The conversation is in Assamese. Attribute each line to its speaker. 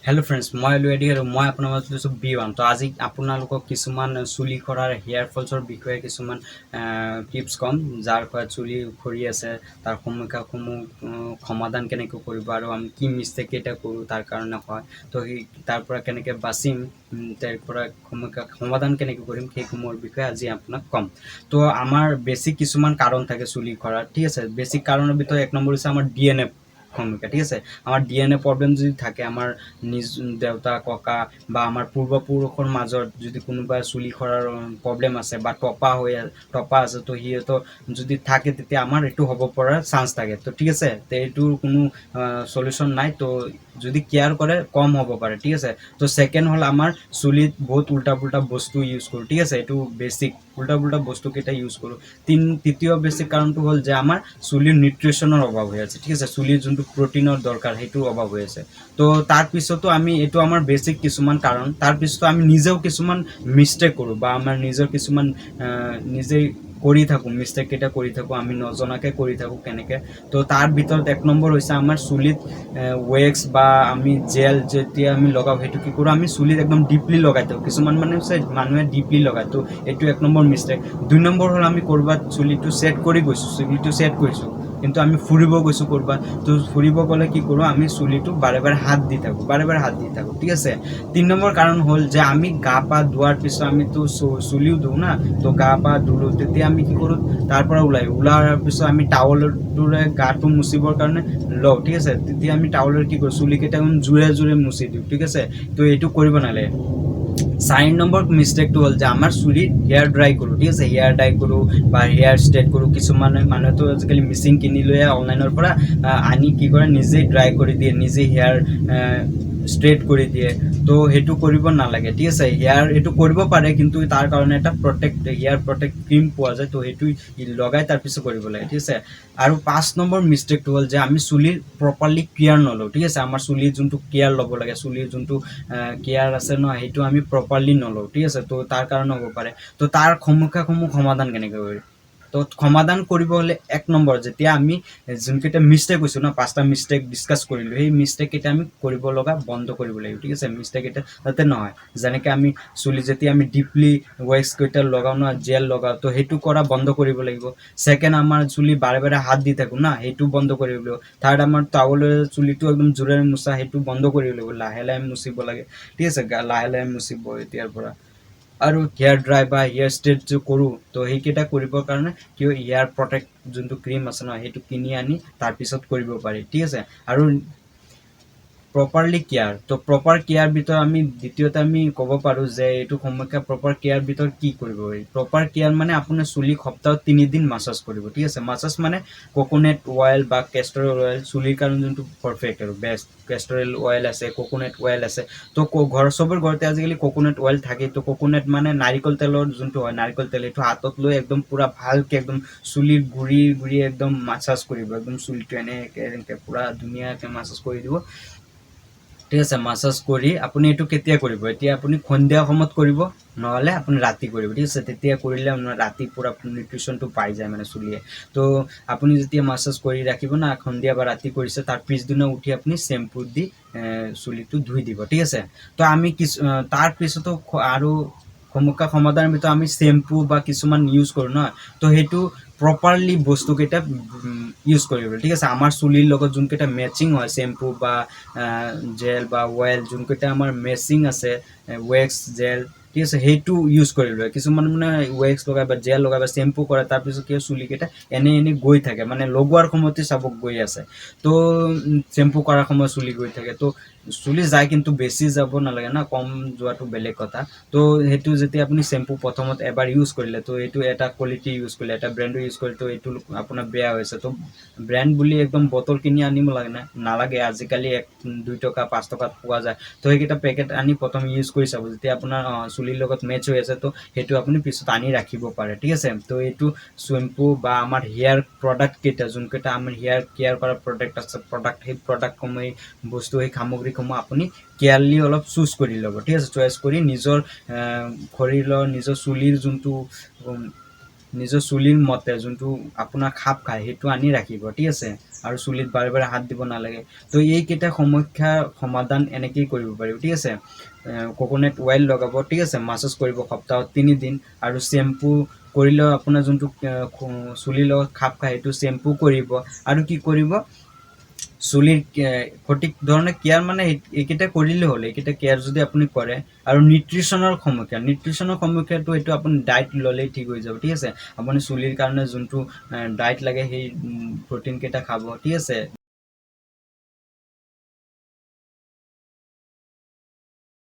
Speaker 1: হেল্ল' ফ্ৰেণ্ডছ, মই এলুৱেডি আৰু মই আপোনাৰ মাজত লৈছোঁ বি ওৱান। তো আজি আপোনালোকক কিছুমান চুলি সৰাৰ, হেয়াৰ ফলছৰ বিষয়ে কিছুমান টিপছ ক'ম, যাৰ ফলত চুলি সৰি আছে, তাৰ সমস্যাসমূহ সমাধান কেনেকৈ কৰিব আৰু আমি কি মিষ্টেক কেইটা কৰোঁ তাৰ কাৰণে হয়। তো সেই তাৰ পৰা কেনেকৈ বাচিম, তাৰ পৰা সমস্যা সমাধান কেনেকৈ কৰিম, সেইসমূহৰ বিষয়ে আজি আপোনাক ক'ম। তো আমাৰ বেছিক কিছুমান কাৰণ থাকে চুলি সৰাৰ, ঠিক আছে? বেছিক কাৰণৰ ভিতৰত 1 নম্বৰ হৈছে আমাৰ ডিএনএ সমস্যা, ঠিক আছে? আমাৰ ডিএনএ প্ৰব্লেম যদি থাকে, আমাৰ নিজ দেউতা, ককা বা আমাৰ পূৰ্বপুৰুষৰ মাজত যদি কোনোবা চুলি সৰাৰ প্ৰব্লেম আছে বা টপা আছে, তো সিহঁতৰ যদি থাকে, তেতিয়া আমাৰ এইটো হ'ব পৰাৰ চান্স থাকে। তো ঠিক আছে, তো এইটোৰ কোনো চলিউশ্যন নাই। তো যদি কেয়াৰ কৰে, কম হ'ব পাৰে, ঠিক আছে? তো ছেকেণ্ড হ'ল আমাৰ চুলিত বহুত উল্টা পুল্টা বস্তু ইউজ কৰোঁ, ঠিক আছে? এইটো বেছিক উল্টা পুল্টা বস্তুকেইটা ইউজ কৰোঁ। তৃতীয় বেছিক কাৰণটো হ'ল যে আমাৰ চুলিৰ নিউট্ৰিশ্যনৰ অভাৱ হৈ আছে, ঠিক আছে? চুলিৰ যোনটো প্ৰ'টিনৰ দৰকাৰ, সেইটোৰ অভাৱ হৈ আছে। তো তাৰপিছতো আমি, এইটো আমাৰ বেছিক কিছুমান কাৰণ। তাৰপিছতো আমি নিজেও কিছুমান মিষ্টেক কৰোঁ বা আমাৰ নিজৰ কিছুমান নিজেই কৰি থাকোঁ, মিষ্টেক কেইটা কৰি থাকোঁ, আমি নজনাকৈ কৰি থাকোঁ। কেনেকৈ? তো তাৰ ভিতৰত 1 নম্বৰ হৈছে আমাৰ চুলিত ৱেক্স বা আমি জেল যেতিয়া আমি লগাওঁ, সেইটো কি কৰোঁ, আমি চুলিত একদম ডিপলি লগাই থাকোঁ। কিছুমান মানে হৈছে মানুহে ডিপলি লগায়। তো এইটো 1 নম্বৰ মিষ্টেক। 2 নম্বৰ হ'ল আমি ক'ৰবাত চুলিটো ছেট কৰি গৈছোঁ, চুলিটো ছেট কৰিছোঁ, কিন্তু আমি ফুৰিব গৈছোঁ ক'ৰবাত। তো ফুৰিব গ'লে কি কৰোঁ, আমি চুলিটো বাৰে বাৰে হাত দি থাকোঁ, বাৰে বাৰে হাত দি থাকোঁ, ঠিক আছে? 3 নম্বৰ কাৰণ হ'ল যে আমি গা পা ধোৱাৰ পিছত আমিতো চুলিও ধুওঁ না। তো গা পা ধুলোঁ, তেতিয়া আমি কি কৰোঁ, তাৰ পৰা ওলোৱাৰ পিছত আমি টাৱলটোৰে গাটো মুচিবৰ কাৰণে লওঁ, ঠিক আছে? তেতিয়া আমি টাৱলেৰে কি কৰোঁ, চুলিকেইটা একদম জোৰে জোৰে মুচি দিওঁ, ঠিক আছে? তো এইটো কৰিব নালাগে। 4 নম্বৰ মিষ্টেকটো হ'ল যে আমাৰ চুলিত হেয়াৰ ড্ৰাই কৰোঁ, ঠিক আছে? হেয়াৰ ড্ৰাই কৰোঁ বা হেয়াৰ ষ্ট্ৰেট কৰোঁ। কিছুমানে মানুহেতো আজিকালি মেচিন কিনি লৈ অনলাইনৰ পৰা আনি কি কৰে, নিজেই ড্ৰাই কৰি দিয়ে, নিজেই হেয়াৰ ষ্ট্ৰেট কৰি দিয়ে। তো সেইটো কৰিব নালাগে, ঠিক আছে? হেয়াৰ এইটো কৰিব পাৰে, কিন্তু তাৰ কাৰণে এটা হেয়াৰ প্ৰটেক্ট ক্ৰীম পোৱা যায়। তো সেইটো লগাই তাৰপিছত কৰিব লাগে, ঠিক আছে? আৰু 5 নম্বৰ মিষ্টেকটো হ'ল যে আমি চুলিৰ প্ৰপাৰলি কেয়াৰ নলওঁ, ঠিক আছে? আমাৰ চুলিৰ যোনটো কেয়াৰ ল'ব লাগে, চুলিৰ যোনটো কেয়াৰ আছে ন, সেইটো আমি প্ৰপাৰলি নলওঁ, ঠিক আছে? তো তাৰ কাৰণে হ'ব পাৰে। তো তাৰ সমস্যাসমূহ সমাধান কেনেকৈ কৰিম? তো সমাধান কৰিব হ'লে 1 নম্বৰ, যেতিয়া আমি যোনকেইটা মিষ্টেক কৈছোঁ ন, পাঁচটা মিষ্টেক ডিছকাছ কৰিলোঁ, সেই মিষ্টেক কেইটা আমি কৰিব লগা বন্ধ কৰিব লাগিব, ঠিক আছে? মিষ্টেক কেইটা যাতে নহয়, যেনেকৈ আমি চুলি যেতিয়া আমি ডিপলি ৱেক্স কেইটা লগাওঁ ন, জেল লগাওঁ, তো সেইটো কৰা বন্ধ কৰিব লাগিব। ছেকেণ্ড, আমাৰ চুলি বাৰে বাৰে হাত দি থাকোঁ না, সেইটো বন্ধ কৰিব লাগিব। থাৰ্ড, আমাৰ টাৱলেৰে চুলিটো একদম জোৰেৰে মোচা, সেইটো বন্ধ কৰিব লাগিব। লাহে লাহে মুচিব লাগে, ঠিক আছে? লাহে লাহে মুচিব এতিয়াৰ পৰা। আৰু হেয়াৰ ড্ৰাই বা হেয়াৰ ষ্ট্ৰেট যে কৰোঁ, তো সেইকেইটা কৰিবৰ কাৰণে কিয় হেয়াৰ প্ৰটেক্ট যোনটো ক্ৰীম আছে ন, সেইটো কিনি আনি তাৰপিছত কৰিব পাৰি, ঠিক আছে? আৰু প্ৰপাৰলি কেয়াৰ। তো প্ৰপাৰ কেয়াৰ ভিতৰত আমি দ্বিতীয়তে আমি ক'ব পাৰোঁ যে এইটো সমস্যা প্ৰপাৰ কেয়াৰ ভিতৰত কি কৰিব পাৰি। প্ৰপাৰ কেয়াৰ মানে আপোনাৰ চুলিক সপ্তাহত 3 দিন মাছাজ কৰিব, ঠিক আছে? মাছাজ মানে কক'নাট অইল বা কেষ্টৰ অইল, চুলিৰ কাৰণে যোনটো পাৰফেক্ট আৰু বেষ্ট কেষ্টৰ অইল আছে, কক'নাট অইল আছে। তো চবৰ ঘৰতে আজিকালি কক'নাট অইল থাকে। তো কক'নাট মানে নাৰিকল তেলৰ যোনটো হয়, নাৰিকল তেল, সেইটো হাতত লৈ একদম পূৰা ভালকৈ একদম চুলিৰ গুৰি গুৰি একদম মাছাজ কৰিব। একদম চুলিটো এনেকৈ এনেকৈ পূৰা ধুনীয়াকৈ মাছাজ কৰি দিব, ঠিক আছে? মাছাজ কৰি আপুনি এইটো কেতিয়া কৰিব? এতিয়া আপুনি সন্ধিয়া সময়ত কৰিব, নহ'লে আপুনি ৰাতি কৰিব, ঠিক আছে? তেতিয়া কৰিলে আপোনাৰ ৰাতি পূৰা নিউট্ৰিশ্যনটো পাই যায় মানে চুলিয়ে। তো আপুনি যেতিয়া মাছাজ কৰি ৰাখিব না, সন্ধিয়া বা ৰাতি কৰিছে, তাৰ পিছদিনা উঠি আপুনি শ্বেম্পু দি চুলিটো ধুই দিব, ঠিক আছে? তো আমি কিছু তাৰপিছতো আৰু সমস্যা সমাধানৰ ভিতৰত আমি শ্বেম্পু বা কিছুমান ইউজ কৰোঁ ন, তো সেইটো প্ৰপাৰলি বস্তুকেইটা ইউজ কৰিব, ঠিক আছে? আমাৰ চুলিৰ লগত যোনকেইটা মেচিং হয়, শ্বেম্পু বা জেল বা অইল, যোনকেইটা আমাৰ মেচিং আছে, ৱেক্স, জেল, ঠিক আছে, সেইটো ইউজ কৰিব লাগে। কিছুমান মানে ৱেক্স লগাই বা জেল লগাই বা শ্বেম্পু কৰে, তাৰপিছত কি হয়, চুলিকেইটা এনেই এনেই গৈ থাকে, মানে লগোৱাৰ সময়তে চাব গৈ আছে। তো শ্বেম্পু কৰাৰ সময়ত চুলি গৈ থাকে। তো চুলি যায়, কিন্তু বেছি যাব নালাগে না, কম যোৱাটো বেলেগ কথা। তো সেইটো যেতিয়া আপুনি শ্বেম্পু প্ৰথমত এবাৰ ইউজ কৰিলে, তো এইটো এটা কোৱালিটি ইউজ কৰিলে, এটা ব্ৰেণ্ডো ইউজ কৰিলে, তো এইটো আপোনাৰ বেয়া হৈছে। তো ব্ৰেণ্ড বুলি একদম বটল কিনি আনিব লাগে না, নালাগে। আজিকালি 1-2 টকা, 5 টকাত পোৱা যায়। তো সেইকেইটা পেকেট আনি প্ৰথম ইউজ কৰি চাব। যেতিয়া আপোনাৰ চুলিৰ লগত মেচ হৈ আছে, তো সেইটো আপুনি পিছত আনি ৰাখিব পাৰে, ঠিক আছে? তো এইটো শ্বেম্পু বা আমাৰ হেয়াৰ প্ৰডাক্ট কেইটা, যোনকেইটা আমাৰ হেয়াৰ কেয়াৰ কৰা প্ৰডাক্ট আছে, সেই প্ৰডাক্টসমূহ, সেই বস্তু, সেই সামগ্ৰীসমূহ আপুনি কেয়াৰলি অলপ চুজ কৰি ল'ব, ঠিক আছে? চইচ কৰি নিজৰ শৰীৰৰ, নিজৰ চুলিৰ যোনটো নিজৰ চুলিৰ মতে যোনটো আপোনাৰ খাপ খায় সেইটো আনি ৰাখিব, ঠিক আছে। আৰু চুলিত বাৰে বাৰে হাত দিব নালাগে। তো এইকেইটা সমস্যাৰ সমাধান এনেকেই কৰিব পাৰিব, ঠিক আছে। কক'নাট অইল লগাব, ঠিক আছে, মাছাজ কৰিব সপ্তাহত 3 দিন আৰু শ্বেম্পু কৰিলেও আপোনাৰ যোনটো চুলিৰ লগত খাপ খায় সেইটো শ্বেম্পু কৰিব। আৰু কি কৰিব? চুলিৰ সঠিক ধৰণে কেয়াৰ মানে এইকেইটা কৰিলেই হ'ল। এইকেইটা কেয়াৰ যদি আপুনি কৰে আৰু নিউট্ৰিচনৰ সমস্যা, নিউট্ৰিচনৰ সমস্যাটো এইটো আপুনি ডাইট ল'লেই ঠিক হৈ যাব, ঠিক আছে। আপুনি চুলিৰ কাৰণে যোনটো ডাইট লাগে সেই প্ৰ'টিনকেইটা খাব, ঠিক আছে।